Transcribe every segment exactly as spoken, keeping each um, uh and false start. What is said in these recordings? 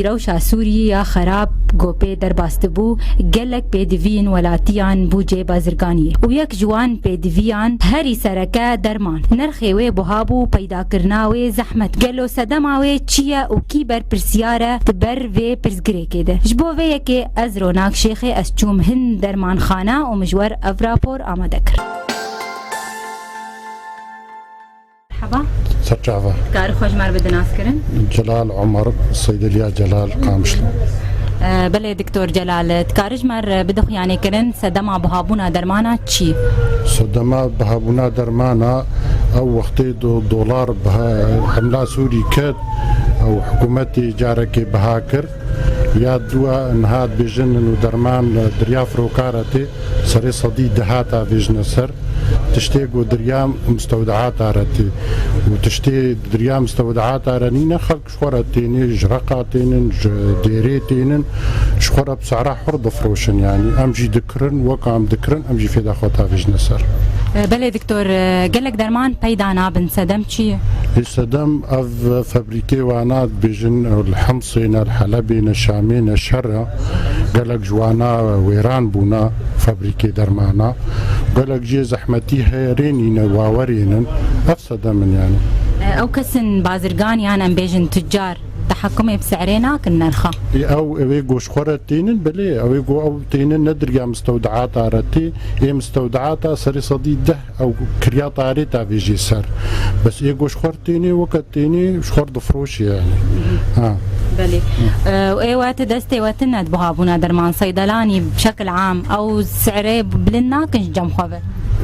Rewşa Sûriyê ya xerab ku pê derbas dibû, gelek pêdiviyên welatiyan bûcê bazirganiyê û yek ji wan pêdiviyan herî sereke derman. Nirxê wê buha bû, peydakirina wê zehmet. Gelo sedema wê çi ye û kî berpirsyar e di ber vê pirsgirêkê de? Ji bo vê yekê ez Ronak Şêxê ez çûm hin dermanxana û min ji we re ev rapor amade kir. Merhaba. Serçava. Kar xweş mer bidin naskirin. Celal Omer, Seydeliya Celal, Qamişlo. Ee, belê, Doktor Celal, dikarî ji mer bidixuyanê kirin sedema bihabûna dermana çi? Sedema bihabûna dermana ew wextê do-, dolar biha, hemla Sûrî ket, ew hikûmetê carekê biha kir. Ya dua niha dibêjin û derman diriya firokara tê, serê sedî dehata vêjine ser. Tiştê ku diriya mistewdeata re tê û tiştê diriya mistewdeata re nîne, xelk ji xwe re tênê, ji Reqa tênin, ji Dêrê tênin, ji xwe re bi sehra hur difroşin. Yanî em jî dikirin, wek em dikirin, em jî fêda xwe tavêjine ser. E, belê, Doktor, e, gelek derman peyda nabin. Sedem çi ye? Ê sedem ev febrîkê wana dibêjin, li Himsê ne, li Helebê ne, Şamê ne, şer e. Gelek ji wana wêran bûne febrîkê dermana. Gelek jê zehmetî heye, rê nîne, wawerên in. Ev sedem in yanî. E, ew kesin bazirgan yan em bêjin tucar, tehekumê bi se'rê nakin nerxa? Ê, ew, ew ê ku ji xwe re tênin, belê, ew ê ku ew tênin ne diriya mistewdeata re tê, ê mistewdeata serê sedî deh ew kiriya tarê tavêjê ser. Bes ê ku ji xwe re tênê, weke tênê, ji xwe re difroşê yanî. Ha. Belê. E, ê we ti destê we tine di buhabûna derman, seydelanî bi şekil am, ew se'rê bilind nakin ji cem xwe ve?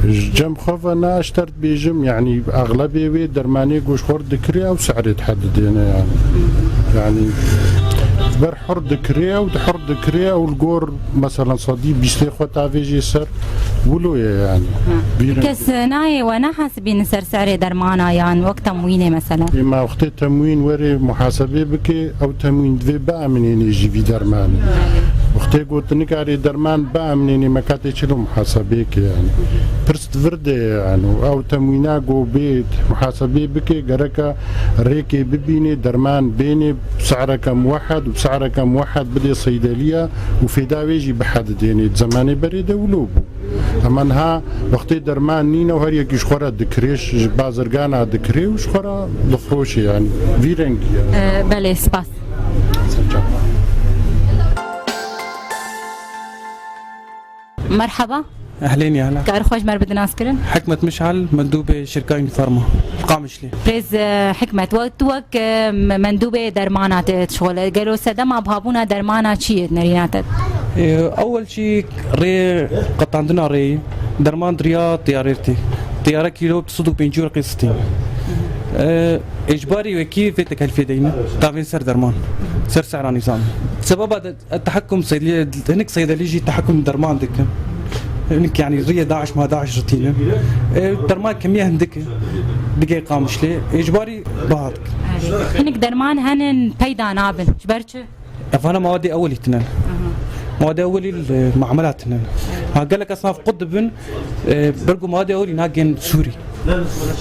Ji cem xwe ve ne, ez ji te re dibêjim, yanî exlebê wê dermanê ku ji xwe re dikirê, ew se'rê dihedidêne yanî. Yanî ber hur dikirê, ew di hur dikirê, ew li gor, meselen, sedî bîstê xwe tavêjê ser, wilo ye yanî. Ha. Vî rengî. Kes nayê we nehesibînin ser se'rê dermana yan wek temwînê, meselen? Ê, ma wextê temwîn were muhasebê bike, ew temwîn divê biaminênê jî vî dermanê. Wextê ku tu nikarê derman biaminênê, me katê çilo muhasebê ke yanî. Pirs di vir de ye yanî. Ew temwîna ku bê muhasebê bike, gereka rêkê bibînê, derman bênê, se'reke muwehed û se'reke muwehed bidê seydeliya û fêda wê jî bihedidênê. Di zemanê berê de wilo bû. Ema niha wextê derman nîne û her yekî ji xwe re dikirê, ji bazirgana dikirê û ji xwe re difroşê yanî. Vî rengî ye. E, belê, spas. Merhaba. Ehlên ya hela. Kar xweş mer bidin naskirin. Hikmet Mişal, mendûbê şirka Unifarma. Qamişlê. Birêz, e, Hikmet, we tu wek, e, me-, mendûbê dermana te dişixule. Gelo sedema bihabûna dermana çi ye di nerîna te? E, ewel jî rê qetandina rêyê, derman diriya tiyarê tê. Tiyare kîlo du sed û pêncî werqê stî. E, êcbarî wekî vê tekelfê deyne. Tavên ser derman. Ser sehra nîzam. Sebeba de Tehekum seydeliye, hinek seydelî jî tehekum derman dikin. Hinek, yanî, riyê DAIŞ ma DAIŞ ritînin. E, derman kemiye hindik e. Digê Qamişlê. Êcbarî baha dikin. Hinek derman henin peyda nabin. Ji ber çi? Evana mawadê ewelî tinen. Aha. Mawadê ewelî li mamela tinen. Ha, gelek esnaf qut dibin, e, bergo mawadê ewelî nagên Sûrî.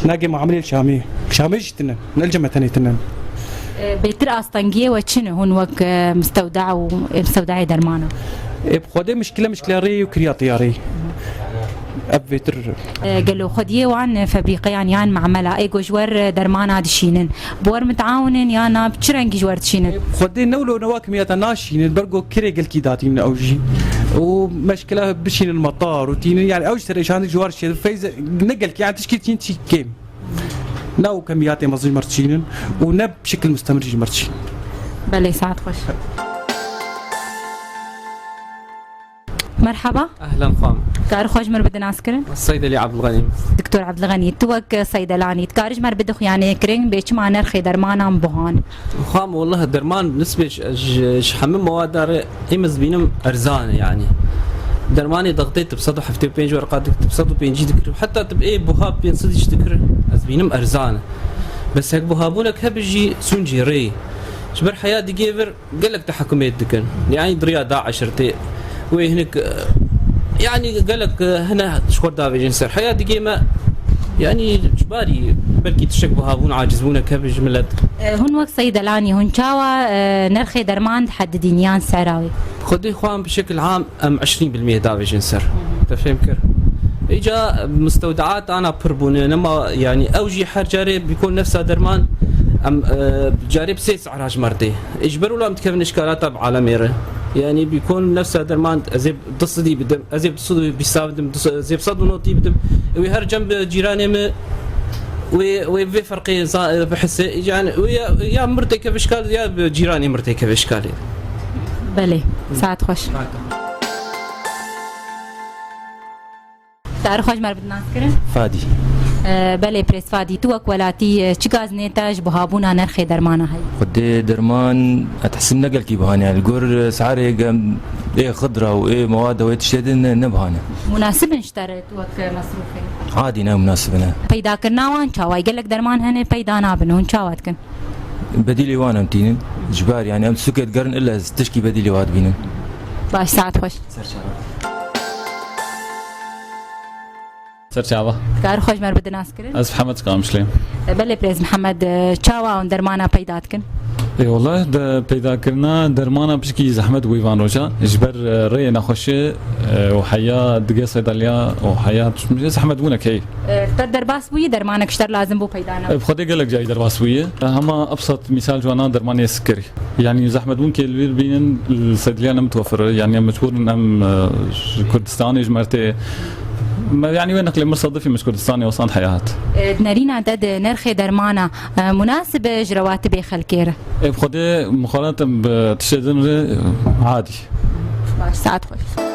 Nagê mamilê Şamê. Şamê jî tine. Ne li cem me tenê tine. E, bêtir astengiyê we çi ne? Hûn wek, e, mistewda û, e, mistewdayê dermana? E, bi xwedê mişkile, mişkile rê û kiriya tiyarê. Ev bêtir. E, gelo xwediyê wan, e, febrîqeyan yan mamela, ê ku ji wer, e, dermana dişînin, bi wer mitaawinin yan na, bi çi rengî ji wer dişînin? Xwedê ne wilo ne wa kimiyata naşînin, bergo kirê gelkî datînin ew jî. Û meşkila bişînin metar û tînin, yani ew ji ser êşandik ji war şêdin feyz ne gelkî, yani tişkî çîn çî kêm. Ne û kemiyatê mezin ji me re çînin û ne bi şekil mustemir ji me re çîn. Belê, saet xweş. Merhaba. Ehlen xan. Kar xweş mer bidin naskirin. Seydelî Abdulganî. Doktor Abdulganî, tu wek seydelanî, dikarî ji mer bidixuyanê kirin bê çima nerxê dermanan buhan? Xam, wallah derman nisbê ji, ji, ji hemî mewada re ê min dibînim erzan e yanî. Dermanê dextê tu bi sed û heftê û pênc werqa dik, tu bi sed û pêncî dikir. Heta tu bi ê buha pênc sed jî dikir, ez dibînim erzan e. Bes hek buhabûnek hebe jî sûncê rê. Ji ber heya digê vir gelek tehekumê dikin. Yanî diriya DAIŞ re tê. Wê hinek, e, yanî gelek, e, hene ji xwe davêjin ser. Heya digê me Yani ji barî belkî tiştek buhabûn, acizbûnek hebe ji milet. E, hûn wek seydelanî, hûn çawa, e, nirxê derman dihedidîn yan sera wê? Xwedê xwe em bi şekil am em eşrîn bil mî davêjin ser. Te fêm kir? Îca mistewdeat ana pir bûne, nema yani ew jî her carê bîkon nefsa derman em, e, carê bi sê sehra ji me re tê. Ê ji ber wila em dikevin îşkalata bi alemê re. Yani bîkon nefsa derman ez ê du sedî bidim, ez ê du sed û bîst bidim, du sed, ez ê bi sed û notî bidim. Wê her cem bi cîranê min wê, wê vê ferqê za-, bihise. Yani wê ya, ya mir têkeve îşkal ya bi cîranê mir têkeve îşkalê. Belê, saet xweş. Tarî xweş, me re bidin naskirin. Fadî. E, belê, Prês Fadî, tu wek welatî, e, çi gazinê te ji buhabûna nirxê dermana heye? Xwedê derman, ez dihesibim ne gelkî bihane. Li gor, e, siarê gem, ê xidra û ê mewada wê tiştê din ne, ne bihane. Munasib in ji te re tu wek, e, mesrûfê? Adî ne munasib in e. Peydakirina wan çawa ye? Gelek derman hene peyda nabin. Hûn çawa dikin? Bedîlê wan em tînin. Ji ber yani em sûkê digerin illa ez tişkî bedîlê wan dibînim. Baş, saet xweş. Ser çava. Ser çava. Kar xweş, me re bidin naskirin. Ez Mihemed Kamişlê. E, belê Prês Mihemed, e, çawa hûn dermana peyda dikin? Ê wele de peydakirina dermana pişkî zehmet bû van roja. Ji ber, e, rêyê nexweşê, e, û heya digê seydaliya û heya zehmet bûne key. E, te derbas bûyî dermanek ji te lazim bû peyda ne? E, bi xwedê gelek cayî derbas bûyî. E, hema ebsat misal ji wana dermanê sikerî. Yani zehmet bûn kê li vir bînin, li seydaliya ne mitwefir e. Yani em mecbûr in em, e, ji Kurdistanê ji me re tê. Me, yani wê neqlê mir sedifî min ji Kurdistanê wesand heya hat. E, nerîna te di nirxê dermana, e, munasib e ji rewatibê xelkê re? E, bi xwedê muxalat em bi tiştê din re, e, adî. Baş, saet xweş.